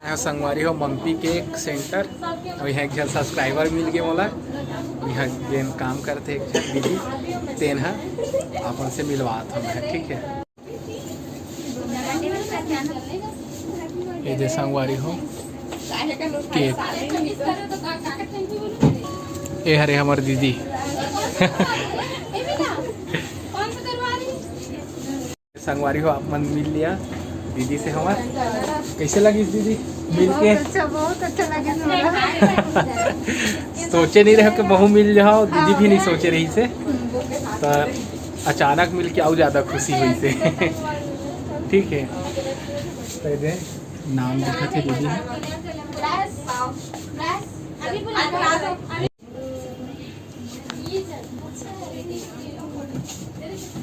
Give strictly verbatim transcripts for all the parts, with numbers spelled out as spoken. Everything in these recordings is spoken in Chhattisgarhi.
यहाँ संगवारी हो मम्पी केक सेंटर, अउ यहाँ एक झन सब्सक्राइबर मिल गे मोला। यहाँ जेन काम करथे एक झन दीदी, तेन ह अपन से मिलवात हवय, ठीक है। ये दे संगवारी हो केक, ये हरे हमर दीदी। संगवारी हो, आप मन मिल लिया दीदी से हमर। कैसे लगिस दीदी मिल के? बहुत अच्छा, बहुत अच्छा लगिस मोला। सोचे नहीं रहे कि बहू मिल जाओ, दीदी भी नहीं सोचे रहिसे, तो अचानक मिल के अउ ज़्यादा खुशी होइसे। ठीक है, तो ये दे नाम दिखत हे दीदी।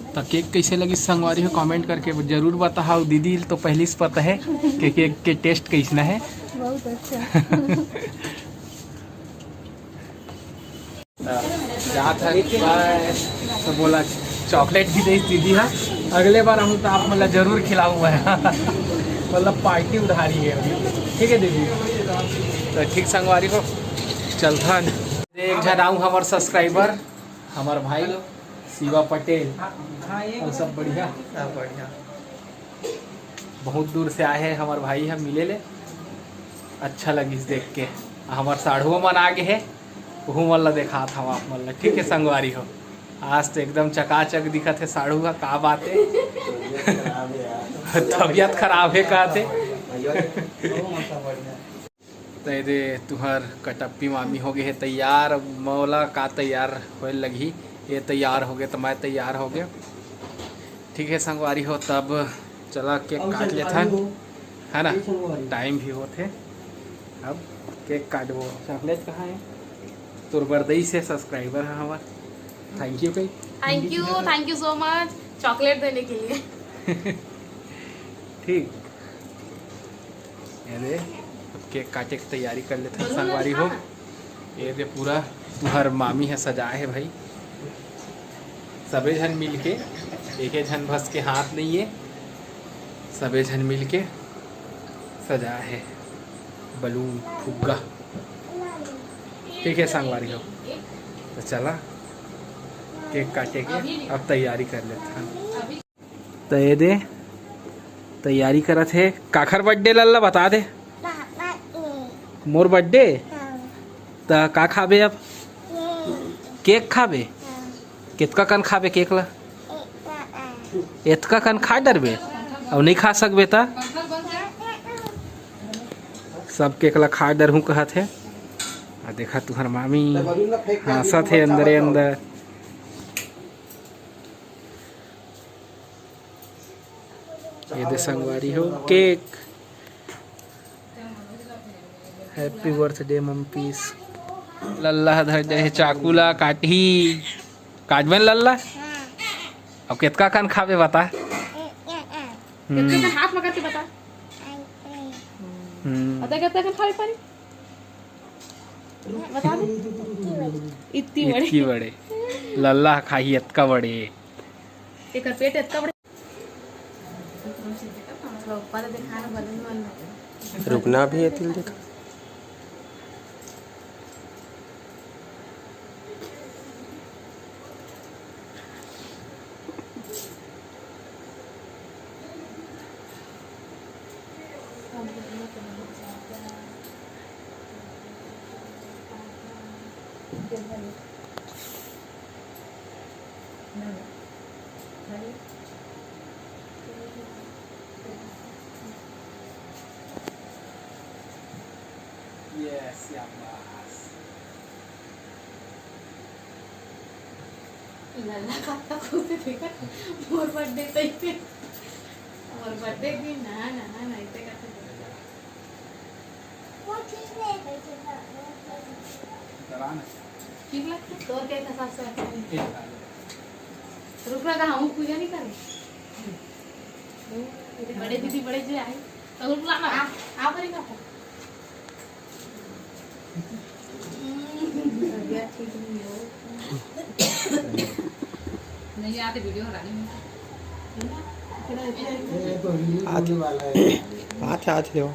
त केक कैसे लगिस संगवारी हो, कमेंट करके जरूर बताओ। दीदी तो पहली से पता है कि केक के टेस्ट कैसना है। बहुत अच्छा। जात है, तो बोला चॉकलेट भी दे दीदी हा, अगले बार हम तो आप मतलब जरूर खिलाऊंगा। मतलब पार्टी उधारी है अभी, ठीक है दीदी? तो ठीक संगवारी हो, चलथन। एक झन आऊ हमर सब्सक्राइबर, हमर भाई शिवा पटेल। हाँ, हाँ, ये और सब बढ़िया? सब बढ़िया। बहुत दूर से आए हैं हमर भाई ह मिले ले, अच्छा लगिस देख के। हमर साढ़ुओ मन आ गे हे, ओहू मन ला देखात हव आप मन ला, ठीक है संगवारी हो। आज तो एकदम चकाचक दिखत हे साढ़ू ह, का बात है? तबीयत खराब है कहते। तो ये दे तुहर कटप्पी मामी हो गए है तैयार, मोला का तैयार होए लगही, ये तैयार हो गए तो मैं तैयार हो गया। ठीक है संगवारी हो, तब चला केक काट लेथन, है ना? टाइम भी होत है, अब केक काटबो। चॉकलेट कहाँ है? तोर बरदई से सब्सक्राइबर है हमार, थैंक यू कही। Thank you, thank you so much chocolate देने के लिए। ठीक, ये दे, अब केक काटे के तैयारी कर लेथन संगवारी हो। ये दे पूरा तुहर मामी है सजाए है भाई, सबे झन मिल के, एक झन बस के हाथ नहीं है, सबे झन मिल के सजाए है बलून फुग्गा। ठीक है संगवारी हो, तो चला केक काटे के अब तैयारी कर लेथन। त ये दे तैयारी करत हे। काखर बर्थडे लल्ला बता दे। पापा के। मोर बर्थडे? हाँ। त का खाबे अब? ये। केक खाबे? हाँ। केतका कन खाबे केक ला? एतका कन। एतका कन खा डरबे? अउ नहीं खा सकबे त? सब केक ला खा डरहूँ कहत हे। आ देखा तुहर मामी हाँसत हे अंदरे अंदर। ये दे संगवारी हो केक। Happy birthday मम्पीस। लल्ला ह धर दे हे चाकू ला, काटही। काटबे न लल्ला? अब केतका कन खाबे बता? हम्म। केतका कन हाथ म करके बता। हम्म। बता केतका कन खाबे पानी? बता दे। इतनी बड़े। इतनी बड़े। लल्ला खाही इतका बड़े। एकर पेट इतका बड़े। रुकना भी है, तिल देखा। Yes, शाबाश। लल्ला कत्ता खुश हे, देखा, मोर बर्थडे सही पे, मोर बर्थडे के दिन, ना, ना, ना, ऐसे करके। ठीक लगता है? तोर के हिसाब से रखा है। रुक ना, हम पूजा नहीं करें। बड़े दीदी, बड़े जी आए, तो रुक ना, आ, आ, बड़ी बात है। तबीयत ठीक नहीं है। नहीं आते वीडियो बनाने में। आते, आते हो।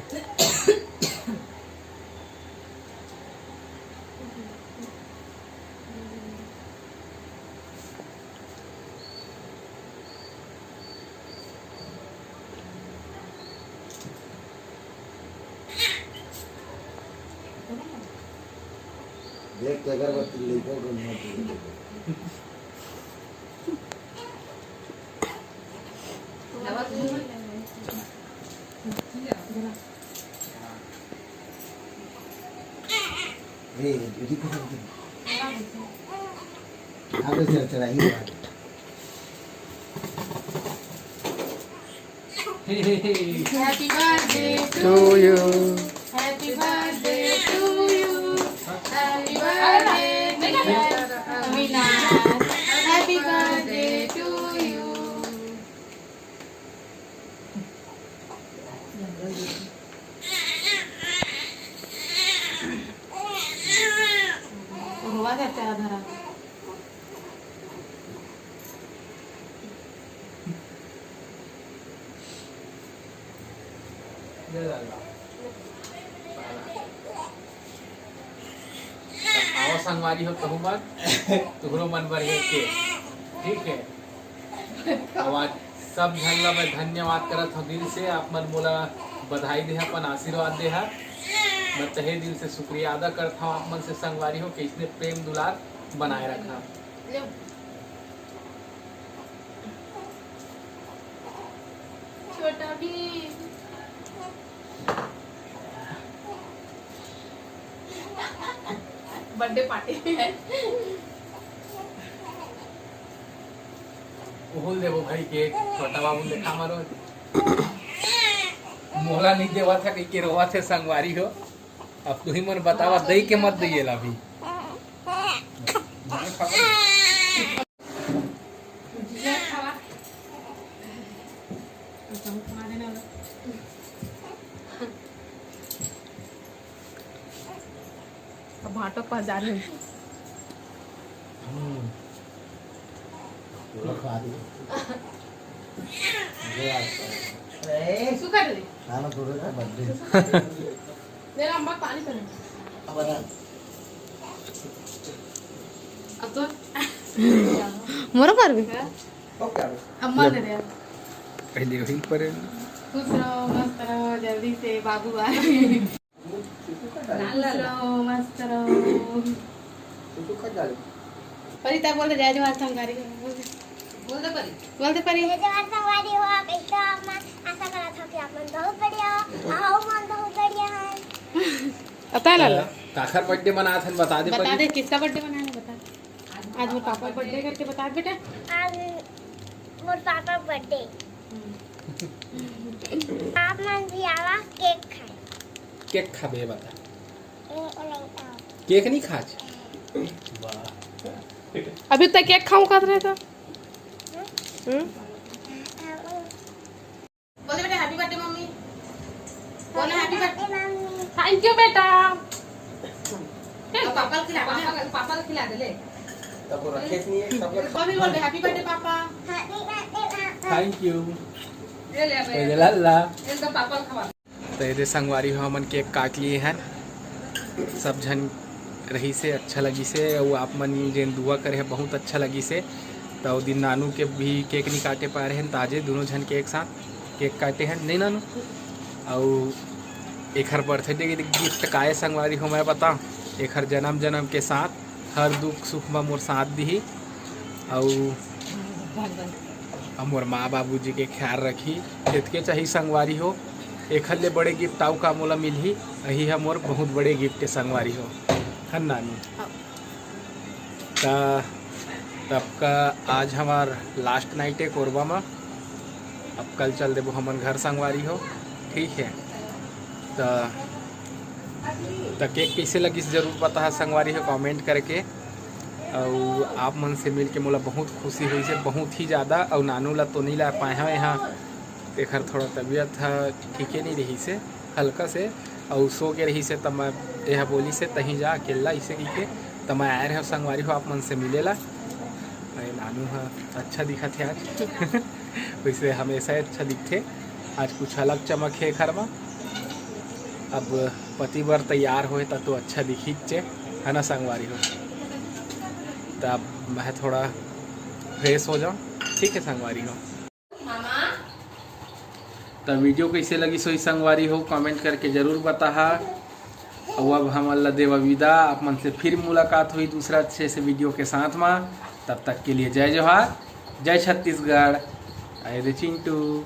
एक अगरबत्ती लेके गंगा जी। ए, एडी को कर दे। आगे से चढ़ाई है। Happy birthday to you. Happy birthday to you. Happy birthday, Avinash. Happy birthday to you. रोवा जाते हैं धरा। आवा संगवारी हो, कहूँ मत, तुहरो मन बर हे के, ठीक है। अब आज सब झन ला मैं धन्यवाद करत हूँ दिल से, आप मन मोला बधाई दे, अपन आशीर्वाद दे हा, मैं तहे दिल से शुक्रिया अदा करत हूँ आप मन से संगवारी हो, कि इसने प्रेम दुलार बनाए रखा। छोटा भी बर्थडे पार्टी। ओहू ल देबो भाई केक, छोटा बाबू ले खा मारो। मोला नहीं देवा था कह के रोवा थे संगवारी हो। अब तू ही मन बतावा, दई के मत दइए ला अभी। अब भाटो पास जा रहे हैं। हम्म। पूरा खा दिया। ये आज का है। अरे। सुखा दे। खाना थोड़ा सा बर्थडे। मेरा अम्मा पानी पीना। अब बता। अब तो मोरो पारबे। अम्मा दे दे। पहले वही पर। खुश रहो, मस्त रहो, जल्दी से बाबू आए। खुश रहो, मस्त रहो। परी, तैं बोल दे, जय जोहार संगवारी हो। बोल दे। बोल दे परी। बोल दे परी। जय जोहार संगवारी हो, आप एकदम, मैं आशा करत हूँ कि आप मन बहुत बढ़िया हो, अउ हम मन बहुत बढ़िया हैं। पता है लाला? काखर बर्थडे मनात हन, बता दे बता परी। दे, किसका बर्थडे मनाना है, बता। आज मोर पापा बर्थडे करके बता बेटा। आज मोर पापा बर्थडे। हम्म। आप मन भी आवा, केक खाए। केक खाबे बता। केक नहीं खाच। वाह। अभी तक केक खाऊं खात रहे तो। हम्म? बोल दे बेटा, हैप्पी बर्थडे मम्मी। बोल ना, हैप्पी बर्थडे। थैंक यू बेटा। तो पापा को खिला, पापा को, पापा को खिला दे ले। तब वो रखे नहीं है, सब लोग। मम्मी बोल दे, happy birthday papa. Thank you. ये ले अबे। ये ले लाला। ये तो पापा को खवा। तो ये दे संगवारी हो, हमन केक काट लिए हैं। सब झन रही से अच्छा लगी से, अउ आप मन जेन दुआ करे है बहुत अच्छा लगी से। तो ओ दिन नानू के भी केक नहीं काटे पाए रहे हैं, ताजे दोनों झन के एक साथ केक काटे हैं, नहीं नानू? अउ एखर बर्थडे के गिफ्ट काय संगवारी हो, मैं बता, एखर जन्म जन्म के साथ हर दुख सुख में मोर साथ दिही, अउ अउ मोर माँ बाबूजी के ख्याल रखी, एतके चाही संगवारी हो। एखर ले बड़े गिफ्ट आऊ का मोला मिलही? अही ह मोर बहुत बड़े गिफ्ट हे संगवारी हो, है नानू? हाँ। त तब का आज हमार लास्ट नाइट हे कोरबा म। अब कल चल देबो हमन घर संगवारी हो, ठीक है? त त केक कइसे लगिस जरूर बताहा संगवारी हो कमेंट करके। अउ आप मन से मिलके मोला बहुत खुशी होइस हे, बहुत ही ज़्यादा। अउ नानू ला तो नइ ला पाए हव यहाँ, एखर थोड़ा तबीयत ह ठीके नइ रहिस हे, हल्का से, अउ सो के रहिस हे, त मैं एहा बोलिस हे तहीं जा अकेल्ला अइसे कहिके, त मैं आए रहेंव संगवारी हो आप मन से मिले ला। अरे नानू ह अच्छा दिखत हे आज। वइसे हमेशा अच्छा दिखथे, आज कुछ अलग चमक हे एखर म। अब पति बर तैयार होए त तो अच्छा दिखीच हे, है ना संगवारी हो? त अब मैं थोड़ा फ्रेश हो जाऊँ, ठीक है संगवारी हो? त वीडियो कइसे लगिस होही संगवारी हो, कमेंट करके जरूर बताहा। अउ अब हमन ला देवा विदा। आप मन से फिर मुलाकात होही दूसरा अच्छे से वीडियो के साथ मा। तब तक के लिए जय जोहार, जय छत्तीसगढ़। अरे चिंटू।